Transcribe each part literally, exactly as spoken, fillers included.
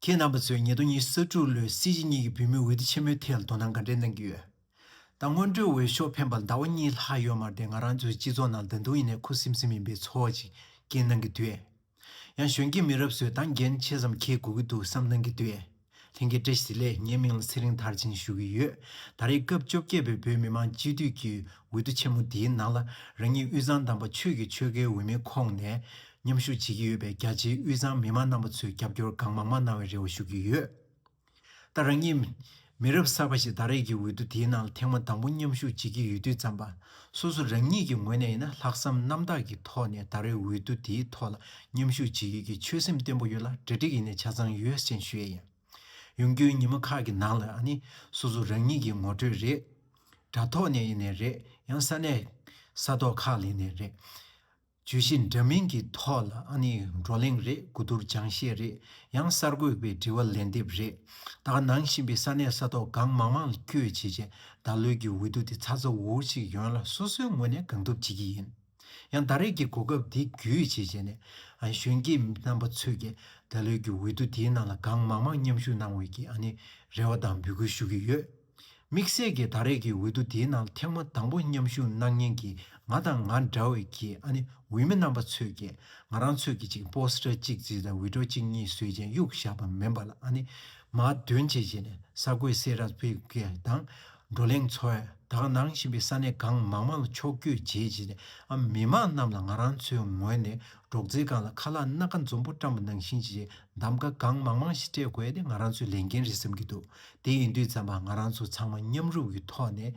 ཁྱེད་རྣམ་པ་ཚོས་ཉིས་སྟོང་ཉི་ཤུ་རྩ་དྲུག་ལོའི་སྲིད་སྤྱི་གཉིས་ཀྱི་བོད་མིའི་འོས་བསྡུ་ཆེན་མོའི་ཐད་ལ་དོ་སྣང་ག་འདྲས་གནང་གི་ཡོད། ད་སྔོན་འགྲོའི་འོས་ཤོག་འཕེན་པར་ཟླ་བ་གཉིས་ལྷག་ཡོད་མ་རེད་དེ། ང་རང་ཚོའི་སྤྱི་ཚོགས་ནང་ད་དུང་ཡིན་ནའི་ཁུ་སིམ་སིམ་ཡིན་པའི་ཚོར་བ་ཅིག་སྐྱེས་གནང་གི་འདུག་ཡང་གཞོན་སྐྱེས་མི་རབས་ཚོས་ད་འགན་ཆེ་ཙམ་འཁྱེར་དགོས་ཀྱི་འདུག་བསམ་གནང་གི་འདུག་ལྷན་རྒྱས་བཀྲ་ཤིས་བདེ་ལེགས། ངའི་མིང་ལ་ཚེ་རིང་མཐར་ཕྱིན་ཞུ་གི་ཡོད། ད་རེས་སྐབས་བཅོ་བརྒྱད་པའི་བོད་མི་མང་སྤྱི་འཐུས་ཀྱི་འོས་བསྡུ་ཆེན་མོ་འདིའི་ནང་ལ་རང་ཉིད་དབུས་གཙང་དམ་པ་ཆོས་ཀྱི་ཆོལ་ཁའི་འོས་མིའི་ཁོངས་ནས་མཉམ་ཞུགས་བྱེད་ཀྱི་ཡོད་པས། རྒྱ་ཆེའི་དབུས་གཙང་མི་མང་རྣམ་པ་ཚོས་རྒྱབ་སྐྱོར་གང་མང་མང་གནང་བའི་རེ་བ་ཞུ་གི་ཡོད། ད་རང་ཉིད་མི་རབས་གསར་པ་ཞིག་ད་རེས་ཀྱི་འོས་བསྡུ་དེའི་ནང་ལ་ཐེངས་མ་དང་པོ་མཉམ་ཞུགས་བྱེད་ཀྱི་ཡོད་དུས་ཙམ་པ། སོ་སོ་རང་ཉིད་ཀྱི་ངོས་ནས་ཡིན་ན་ལྷག་བསམ་རྣམ་དག་གི་ཐོག་ནས་ད་རེས་འོས་བསྡུ་དེའི་ཐོག་ལ་མཉམ་ཞུགས་བྱེད་ཀྱི་ཆོད་སེམས་བརྟན་པོ་ཡོད་ལ། གྲ་སྒྲིག་ཡིན་ནའི་ཆ་ཚང་ཡོད་ཅེས་ཞུ་ཡས་ཡིན། ཡོང་རྒྱུའི་ཉིན་མོ་ཁག་གི་ནང་ལ་ཨ་ནི་སོ་སོ་རང་ཉིད་ཀྱི་ངོ་སྤྲོད་རེད། དྲ་ཐོག་ནས་ཡིན་ནའི་རེད། ཡང་ས་གནས་ས་ཐོག་ཁག་ལ་ཡིན་ནའི་རེད། བརྗོད་གཞི་འདྲ་མིན་གྱི་ཐོག་ལ་ཨ་ནི་བགྲོ་གླེང་རེད། གོ་བསྡུར་སྦྱང་བཤད་རེད། ཡང་གསར་འགོད་པའི་དྲི་བ་ལན་འདེབས་རེད། ད་ག་ནང་བཞིན་པའི་ས་གནས་ས་ཐོག་གང་མང་མང་ལ་བསྐྱོད་བྱས་རྗེས་ད་ལོའི་གི་འོས་བསྡུ་དེ་ཚ་ཚ་འུར་འུར་ཞིག་ཡོང་ཡ་ལ་སོ་སོའི་ངོས་ནས་གང་ཐུབ་བྱེད་ཀྱི་ཡིན། ཡང་ད་རེས་ཀྱི་གོ་སྐབས་འདི་བརྒྱུད་བྱས་བྱས་ནས་ཨ་གཞོན་སྐྱེས་རྣམ་པ་ཚོས་ཀྱི་ད་ལོའི་གི་འོས་བསྡུ་དེའི་ནང་ལ་གང་མང་མང་མཉམ་ཞུགས་གནང་བའི་གི་ཨ་ནི་རེ་བ་དང་འབོད་སྐུལ་ཞུ་གི་ཡོད། དམིགས་བསལ་གྱི་ད་རེས་ཀྱི་འོས་བསྡུ་དེའི་ནང་ཐེངས་མ་དང་པོ་མཉམ་ཞུགས་གནང་མཁན་གྱི་ང་དང་ང་འདྲ་བའི་གི་ཨ་ནི་འོས་མི་རྣམ་པ་ཚོས་ཀྱི་ང་རང་ཚོས་ཀྱི་ཅིག་པོ་སི་ཊར་གཅིག་ཅིག་དང་བི་ཌི་ཡོ་གཅིག་གཉིས་བཟོས་ཅན་གཡུག་བཞག་པ་མིན་པ་ལ་ཨ་ནི་མར་འདོན་བྱས་བྱས་ནས་གསར་འགོད་གསལ་བསྒྲགས་ཕུལ་མཁན་དང་བགྲོ་གླེང་ཚོགས་ཡ། ད་ག་ནང་བཞིན་པའི་ས་གནས་གང་མང་མང་ལ་ཕྱོགས་བསྐྱོད་བྱས་བྱས་ནས་ཨ་མི་མང་རྣམས་ལ་ང་རང་ཚོའི་ངོས་ནས་སྒྲོག་ཙེའི་སྒང་ལ་ཁ་ལག་སྣ་ཁ་འཛོམས་པོ་བཀྲམ་པ་ནང་བཞིན་བྱས་གདམ་ག་གང་མང་མང་ཞིག་སྤྲད་དགོས་ཡ་དེ་ང་རང་ཚོའི་ལས་འགན་རེད་བསམ་གྱི་འདུག་དེ་ཡིན་དུས་ཙམ་པ་ང་རང་ཚོ་ཚང་མ་མཉམ་རུབ་ཀྱི་ཐོག་ནས་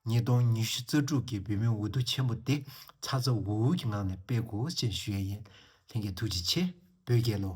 ཉིས་སྟོང་ཉི་ཤུ་རྩ་དྲུག་གི་བོད་མིའི་འོས་བསྡུ་ཆེན་པོ་དེ་ཚ་ཚ་འུར་འུར་གྱི་ངང་ནས་སྤེལ་དགོས་ཅེས་ཞུ་ཡས་ཡིན། ལྷན་རྒྱས་ཐུགས་རྗེ་ཆེ། བོད་རྒྱལ་ལོ།